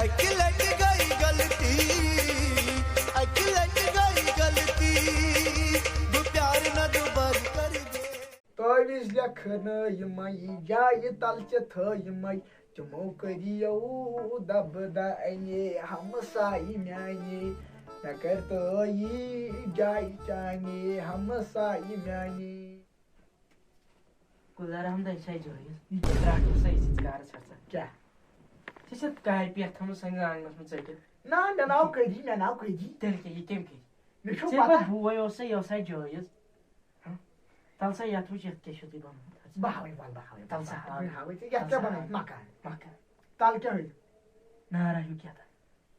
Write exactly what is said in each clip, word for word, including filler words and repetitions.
اکہِ لٹہِ گٔے غلطی، اکہِ لٹہِ گٔے غلطی، بہٕ پیارٕ نہٕ دُبارٕ کر بیٚیہِ۔ تعویذ لیکھنہٕ یِمے جایہِ تل چہِ تھٲیمے، تِمو کٔرِیو دبہٕ دانہِ ہمسایہِ میانہِ۔ مےٚ کر تٲیی جایہِ چانہِ ہمسایہِ میانہِ۔ گُلزار احمد، یہِ چھا جٲیِز؟ یہِ کیٛاہ؟ رٹھ سا أسۍ کارس ہسا۔ کیٛاہ؟ ژےٚ چھَتھ کاپی اَتھ تھٲومٕژ سٲنِس آنٛگنَس منٛز ژٔٹِتھ؟ نا، مےٚ ناو قٲدی، مےٚ ناو قٲدی۔ تیٚلہِ کیٛاہ، یہِ کَمہِ کِنۍ؟ مےٚ چھُ ژےٚ پَتہ۔ پَتہٕ بوے اوسا، یہِ اوسا جٲیِز؟ ہہ؟ تَلہٕ سا یَتھ وٕچھ، یَتھ کیٛاہ چھُ تُہۍ بَنومُت حظ؟ بہٕ ہاوَے، وَلہٕ بہٕ ہاوَے، تَلہٕ سا بہٕ ہاو۔ ہاوَے ژےٚ، یَتھ تَلہٕ کیٛاہ سا بَنومُت؟ ہاو۔ مکان۔ مکان۔ تَلہٕ کیٛاہ ہٲوِو؟ نارا ہیوٗ کیٛاہ تھا؟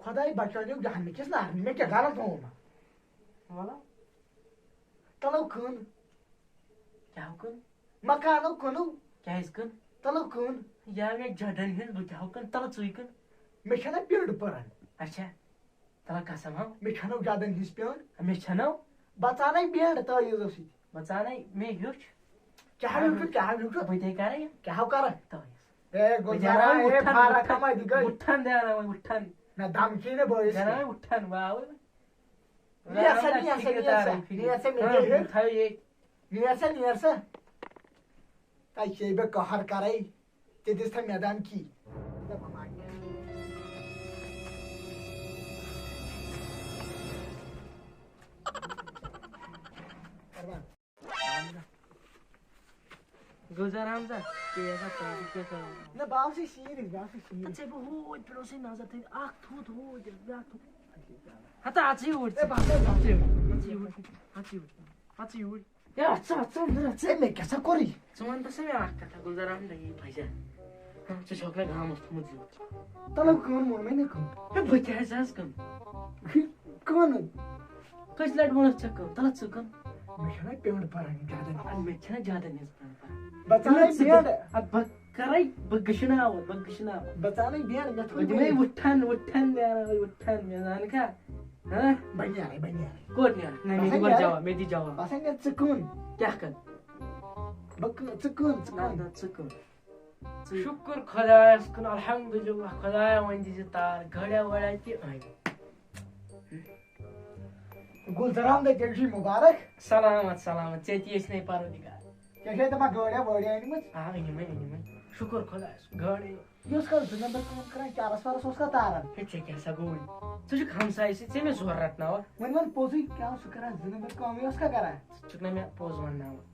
خۄداے بچٲیِن جہنمہٕ کِس نارَس منٛز، مےٚ کیٛاہ غلط ووٚنمُت؟ وَلہٕ۔ تَلو کٕن۔ کیٛاہ کٕن؟ مکانو کٕنو۔ کیٛازِ کٕن؟ تَلو کٕن۔ یا مےٚ جَدَن ہِنٛز، بہٕ کیٛاہ کٕن؟ تَلہٕ ژٕے کٕن۔ مےٚ چھَنہ پِنٛڈ پٔران۔ اچھا۔ تَلہٕ قسم ہاو۔ مےٚ چھَنو جَدَن ہِنٛز پِنٛڈ۔ مےٚ چھَنو۔ بہٕ ژانَے پِنٛڈ تٲویٖزو سۭتۍ۔ بہٕ ژانَے، مےٚ ہیوٚچھ۔ کیٛاہ ہیوٚچھُتھ، کیٛاہ ہیوٚچھُتھ؟ بہٕ تے کَرَے۔ کیٛاہ ہو کَرٕ؟ تٲویٖز۔ اے، بہٕ گُلزار، دیٛاوَے اے، اُٹھَن، فارَک اُٹھَن، کَمَے دِگَے۔ اُٹھَن دیٛاوَے، اُٹھَن۔ نہ، دَمکی نہٕ بٲیِس دیٛاوَے کینٛہہ۔ اُٹھَن، واوٕے۔ نیر سا، نیر سا، نیر سا، نیر سا، مےٚ ہاں، کیٛاہ ہیوٚت؟ تھاو ییٚتہِ۔ نیر سا، نیر سا۔ تَتہِ چھے بہٕ قہر کَرَے، ژےٚ دِژ تھا مےٚ دَمکی۔ گُلزار احمد، ژےٚ یہِ آسان ٹرٛافِک پٮ۪ٹھ کَرُن۔ نہ، بہٕ آسٕے سیٖرِتھ، بہٕ آسٕے سیٖرِتھ۔ ژےٚ بہٕ ہوٗتۍ پٮ۪ٹھ اوسُے نظر تھٲوِتھ، اَکھ تھوٚد ہوٗتۍ، بیٛاکھ تھوٚد۔ ہتا، اَژٕے اوٗرۍ ژٕ۔ ہے، بہٕ ہسا گژھٕ۔ اَژٕے اوٗرۍ، اَژٕے اوٗرۍ، اَژٕے اوٗرۍ۔ ہے، اَژٕ، اَژٕ، اَندر اَژٕ۔ ہے، مےٚ کیٛاہ سا کوٚرُے؟ ژٕ وَن تہٕ سا مےٚ اَکھ کَتھا، گُلزار احمد، یہِ بَجا۔ ہہ، ژٕ چھُکھ مےٚ گامَس تھوٚمُت زیُٹھ۔ تَلہٕ کٲم ووٚنمَے نہ کٲم۔ ہے، بہٕ کیٛازِ حظ کٕم؟ کٲم۔ کٔژِ لَٹہِ ووٚنُتھ ژےٚ کٲم؟ تَلہٕ ژٕ کٕم۔ مےٚ چھَنہ پٮ۪نٛڈ پَران زیادٕ۔ آ، مےٚ چھَنہ زیادٕ نِز پَران۔ بہٕ ژَلَے ژٕ بیٚیہِ۔ اَدٕ بہٕ کَرَے، بہٕ گٔشناوَتھ، بہٕ گٔشناوَتھ۔ بہٕ ژَلَے بیٚیہِ، مےٚ تھوٚو بہٕ دِمَے بیٚیہِ۔ وُٹھَن، وُٹھَن نیرَن، وُٹھَن نیرَن، کھا؟ ہہ؟ بہٕ نیرَے، بہٕ نیرَے۔ کوٚت نیرَکھ؟ نہ، مےٚ باسان دِ گۄڈٕ نیرَے۔ جواب، مےٚ دِ جواب۔ باسان نیرَکھ ژٕ کٕم۔ کیٛاہ کَرٕ؟ بہٕ کٕم، ژٕ کٕم، ژٕ نہ، کٕم۔ نہ، ژٕ کٕم۔ ژٕ شُکُر خۄدایَس کُن، الحمدللہ، خۄدایا وۄنۍ دِژ یہِ تار، گٲڑیا وٲڑیا تہِ أنۍ۔ گُلزار احمد، تیٚلہِ چھُے مُبارک۔ سلامت، سلامت، ژےٚ تہِ ٲسۍ نے پروردگار۔ ژےٚ چھے دَپان گٲڑیا وٲڑیا أنۍمٕژ؟ آ، أنِمَے، أنِمَے۔ شُکُر خۄدایَس کُن، گٲڑۍ أنۍ۔ یہِ اوس کَتھ زٕ نمبر کٲم کران، چرس ورس اوس کَتھ تاران؟ ہے، ژےٚ کیٛاہ سا گوٚوُے؟ ژٕ چھُکھ ہمسایہِ سۭتۍ، ژےٚ مےٚ زورٕ رٹناوان۔ وۄنۍ وَن پوٚزُے، کیٛاہ اوس سُہ کران؟ زٕ نمبر کٲمٕے اوس کَتھ کران؟ ژٕ چھُکھ نہ مےٚ پوٚز وَنناوان۔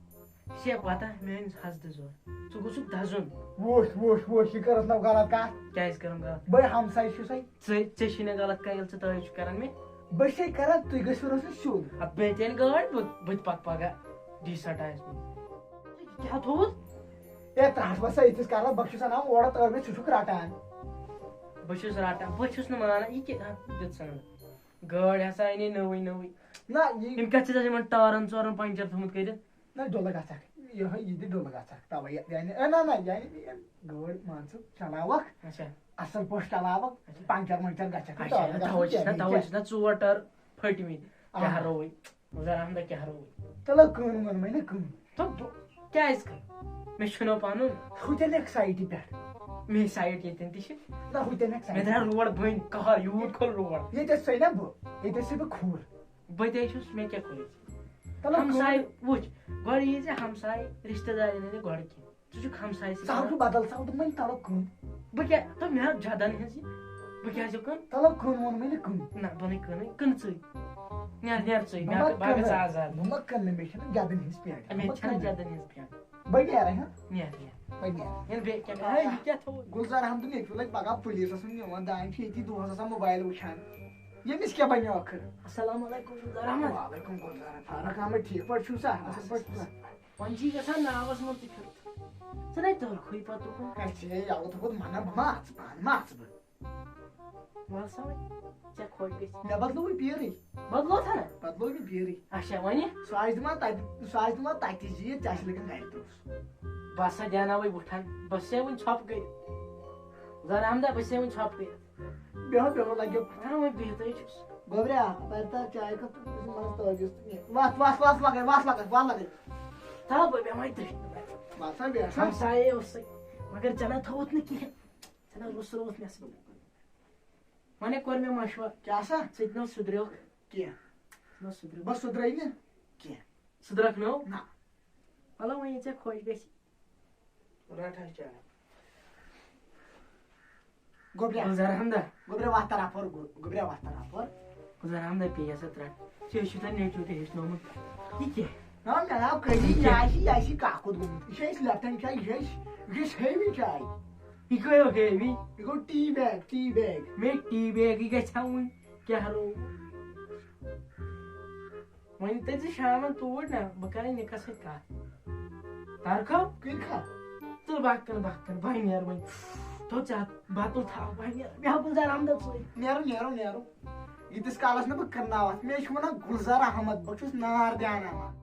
ژےٚ پتہ میٲنِس حسدٕ زور، ژٕ گوٚژھُکھ دَزُن۔ وُچھ، وُچھ، وُچھ، یہِ کٔرٕس نہ غلط کَتھ۔ کیٛازِ کٔرٕم غلط؟ بٔے ہمسایہِ چھُسَے۔ ژےٚ، ژےٚ چھُے نہ غلط کانٛہہ، ییٚلہِ ژٕ تعریٖف چھُکھ کران مےٚ۔ بٔے چھَسَے کران، تُہۍ گٔژھِو روزٕنۍ سیوٚد۔ اَدٕ مےٚ تہِ اَنہِ گٲڑۍ، بہٕ، بہٕ تہِ پَکہٕ پگاہ ڈی سٹایَس منٛز۔ کیٛاہ تھوٚوُتھ؟ ہے، ترٛٹھ وَسا یِتھِس کالَس، بہٕ چھُس اَنان اورٕ تٲوِتھ، ژٕ چھُکھ رَٹان۔ بہٕ چھُس رَٹان، بہٕ چھُس نہٕ مانان، یہِ کیٛاہ، ہا، دیُت ژٕ نہٕ۔ گٲڑۍ ہسا اَنے نٔوٕے نٔوٕے۔ نہ، یہِ یِم کَتھ چھِ تَتھ یِمَن ٹٲرَن ژورَن پنٛچَر تھوٚمُت کٔرِتھ؟ نہ، ڈُلہٕ گژھکھ۔ یِہوٚے یہِ تہِ ڈُلہٕ گژھکھ۔ تَوَے یہِ، یعنی، اے، نہ، نہ، یعنی، یہِ گٲڑۍ مان ژٕ چلاوَکھ۔ اچھا۔ اَصٕل پٲٹھۍ چلاوَکھ، اچھا۔ پنٛچَر ونٛچَر گژھکھ نہٕ اچھا، ٹٲرَن تَوَے گژھُن چھِنہ، کینٛہہ۔ تَوَے چھِنہ ژور ٹٲر پھٔٹمٕتۍ۔ آ۔ کیٛاہ رووٕے؟ گُلزار احمدہ کیٛاہ رووٕے؟ تَلہٕ کٲم ووٚنمَے نہ کٲم۔ تہٕ بہٕ کیٛازِ کَرٕ؟ مےٚ چھُنہ پَنُن۔ ہُتٮ۪ن اَکہِ سایٹہِ پٮ۪ٹھ۔ مےٚ سایٹ ییٚتٮ۪ن تہِ چھِ۔ نہ، ہُتٮ۪ن اَکہِ مےٚ سایٹہِ۔ درٛاو روڈ بٔنۍ، قہر، یوٗت کھوٚل روڈ۔ ییٚتہِ ٲسۍ سۄے نہ بہٕ، ییٚتہِ ٲسٕے بہٕ کھوٗر۔ بہٕ تے چھُس، مےٚ کیٛاہ کوٚرُے؟ تَلہٕ کٲم۔ ہمساے وٕچھ، گۄڈٕ یی ژےٚ ہمساے، رِشتہٕ دارِ نہٕ گۄڈٕ کینٛہہ۔ ژٕ چھُکھ ہمسایہِ سۭتۍ ژٕ ہاو کران۔ بہٕ بدل، ژٕ ہاو دوٚپمَے تَلہٕ کٲم۔ بہٕ کیٛاہ، تہٕ مےٚ ہاو جَدَن ہِنٛز یہِ۔ بہٕ کیٛازِ کٕنہٕ؟ تَلہٕ کٕن ووٚنمَے نہٕ کٕن۔ نہ، بہٕ نہٕ کٕنٕے، کٕنہٕ ژٕے۔ نیرٕ، نیرٕ ژٕے، بہٕ مےٚ ما ہا، بہٕ ہا کٕنہٕ۔ گژھٕ آزاد۔ بہٕ ما کٕنہٕ، مےٚ چھَنہٕ جَدَن ہِنٛز پینٛٹ۔ مےٚ بہٕ ما چھَنہٕ کٕنہٕ۔ جَدَن ہِنٛز پینٛٹ۔ بہٕ نیرَے، ہا؟ نیرٕ، نیرٕ۔ بہٕ نیرٕ۔ یِنہٕ بیٚیہِ کیٛاہ کَرٕ؟ ہے، یہِ کیٛاہ تھوٚوُتھ؟ گُلزار احمد نیٚچوٗ لَگہِ پَگاہ پُلیٖسَس منٛز نِوان، دانہِ چھِ ییٚتی دۄہَس آسان موبایِل وٕچھان۔ ییٚمِس کیٛاہ بَنیو ٲخٕر؟ السلام علیکم، گُلزار احمد۔ وعلیکم گُلزار۔ فاروق احمد، ٹھیٖک پٲٹھۍ چھُو سا؟ اَصٕل پٲٹھۍ چھُو سا؟ وۄنۍ چھُے گژھان ناوَس منٛز تہِ پھِرُتھ۔ ژٕ نے تٔرکھٕے پَتہٕ تُکُن۔ ہے، ژے یَوٕ تھوٚوُتھ مَنہ، بہٕ ما اَژٕ پانہٕ، ما اَژٕ بہٕ۔ وَل سا وۄنۍ، ژےٚ خۄش گژھِ۔ مےٚ بدلووُے پیٖرٕے۔ بدلوو تھا نہ؟ بدلوو مےٚ پیٖرٕے۔ اچھا، وۄنۍ؟ سُہ آسہِ دِوان تَتہِ، سُہ آسہِ دِوان تَتہِ زیٖر، ژےٚ آسہِ لَگان گَرِ پونٛسہٕ۔ بہٕ ہسا دیٛاناوَے وُٹھن، بہٕ چھُسے وُنہِ ژھۄپہٕ کٔرِتھ۔ زَن احمدہ، بہٕ چھُسے وُنہِ ژھۄپہٕ کٔرِتھ۔ بیٚہو، بیٚہو، لَگیو۔ اَہَن، وۄنۍ بِہتٕے چھُس۔ گوٚبریا، اَپارِ تار چاے کپ تہٕ منٛز تٲجِس تہٕ نیر۔ وَتھ، وَتھ، وَتھ لَگَے، وَتھ لَگَے، وَتھ لَگَے۔ تھاو بہٕ بیٚہمَے تٔتھۍ۔ وَتھ سا بیٚہہ سا۔ ہمسایے اوسُے، مگر ژےٚ نہ تھوٚوُتھ نہٕ کِہیٖنۍ۔ ژےٚ نہ رُس رووُتھ مےٚ سۭتۍ۔ وۄنۍ کوٚر مےٚ مشورٕ۔ کیٛاہ سا؟ ژٕ تہِ نہٕ سُدریوکھ۔ کینٛہہ۔ نہ سُدریوکھ۔ بہٕ سُدرے نہٕ کینٛہہ۔ سُدرکھ نہٕ؟ نہ۔ وَلہٕ وۄنۍ یہِ ژےٚ خۄش گژھِ۔ رَٹ حظ چاے۔ گوٚبریا۔ گُلزار احمدہ۔ گوٚبریا وَتھ تَر اَپور، گوٚ-، گوٚبریا وَتھ تَر اَپور۔ گُلزار احمدہ پیٚیہِ سا ترٛٹھ۔ ژےٚ چھُے تۄہہِ نیٚچوٗ تہِ ہیٚچھنومُت۔ یہِ کیٛاہ؟ نہ، مےٚ آو کٔری، یہِ کیٛاہ؟ یہِ آسہِ، یہِ آسہِ کاکُد گوٚمُت۔ یہِ چھِ اَسہِ لیپٹن چاے، یہِ چھِ اَسہِ، یہِ چھِ اَسہِ ہیوی چاے۔ یہِ کٔہۍ گوٚو ہیوی؟ یہِ گوٚو ٹی بیگ، ٹی بیگ۔ مےٚ ٹی بیگ، یہِ گژھِ ہا وُنہِ۔ کیٛاہ روو؟ وۄنۍ تٔرۍ زِ شامن توٗرۍ نا، بہٕ کرے نِکس سۭتۍ کتھ۔ ترکھو؟ کِنۍ کھا؟ تُل بہٕ کَرٕ، بہٕ کَرٕ، بہٕ نیرٕ وۄنۍ۔ تھوٚو ژےٚ اَتھ بتُل تھاو، بہٕ نیرٕ۔ بیٚہہ گُلزار احمدس سۭتۍ۔ نیرو، نیرو، نیرو۔ ییٖتِس کالس نہٕ بہٕ کٕنناوتھ، مےٚ چھُ ونان گُلزار احمد، بہٕ چھُس نار دیان احمد۔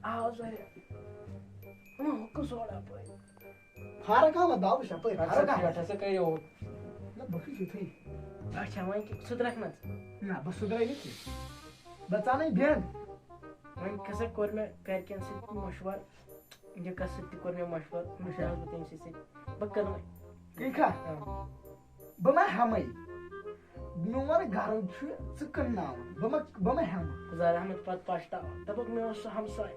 آو ظٲہِر۔ وۄنۍ ہُہ کُس وَڑا پٲے؟ فرق آو، دَو چھا پٲے؟ فرق آو۔ پٮ۪ٹھ ہسا کَرے اوٚٹ۔ نہ، بہٕ چھُس یِتھُے۔ اچھا، وۄنۍ کیٛاہ، سُہ ترٛکھ نہ ژٕ؟ نہ، بہٕ سُدرے نہٕ کینٛہہ۔ بہٕ ژانَے بیٚہن۔ وۄنۍ ہسا کوٚر مےٚ گرِکٮ۪ن سۭتۍ مشورٕ، یہِ کَس سۭتۍ تہِ کوٚر مےٚ مشورٕ، مشورٕ بہٕ تٔمۍ سٕے سۭتۍ۔ بہٕ کٕنہٕ وۄنۍ۔ ٹھیٖک چھا؟ آ۔ بہٕ ما ہٮ۪مَے؟ میون گرٕ چھُ ژٕ کٕنناوُن۔ بہٕ ما، بہٕ ما ہٮ۪مہٕ؟ گُلزار احمد پتہٕ پشتاو۔ دَپُکھ، مےٚ اوس سُہ ہمساے۔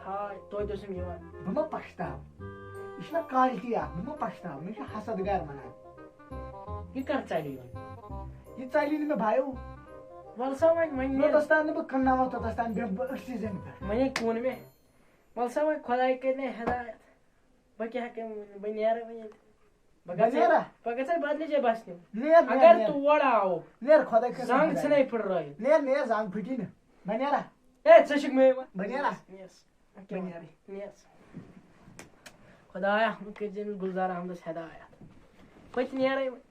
ہاے، توتہِ اوسُم یِوان۔ بہٕ ما پشتاو؟ یہِ چھِ مےٚ quality اکھ، بہٕ ما پشتاو؟ مےٚ چھُ حسد گر وَنان۔ یہِ کر ژَلہِ وۄنۍ؟ یہِ ژَلہِ نہٕ مےٚ بایو۔ وَلہٕ سا وۄنۍ، وۄنۍ نیرٕ۔ یوٚتَس تام نہٕ بہٕ کٕنناوَتھ، توٚتَس تام بیٚہمہٕ بہٕ أتھۍ سۭتۍ زٔمیٖن پٮ۪ٹھ۔ وۄنۍ ہے کُن مےٚ۔ وَلہٕ سا وۄنۍ، خۄداے کٔرِنَے ہدایت۔ بہٕ کیٛاہ ہٮ۪کہٕ وۄنۍ ؤنِتھ؟ بہٕ نیرٕ وۄنۍ ییٚتہِ۔ بہٕ بہٕ گژھٕ، نیرا؟ بہٕ گژھٕ بدلہِ جایہِ بسنہِ۔ نیر، نیر، اگر نیر۔ تور آو، نیر، خۄداے کٔرِنۍ زنٛگ ہدایت۔ ژھٕنے پھٕٹرٲیِتھ۔ نیر، نیر، زنٛگ پھٕٹی نہٕ۔ بہٕ نیرا؟ اے، ژٕ چھُکھ مےٚ یِوان۔ بہٕ نیرا؟ Yes۔ بہٕ نیرٕ۔ Yes۔ خۄدایا، وۄنۍ کٔرۍ زِ أمِس گُلزار احمدس ہدایت۔ بہٕ تہِ نیرے وۄنۍ۔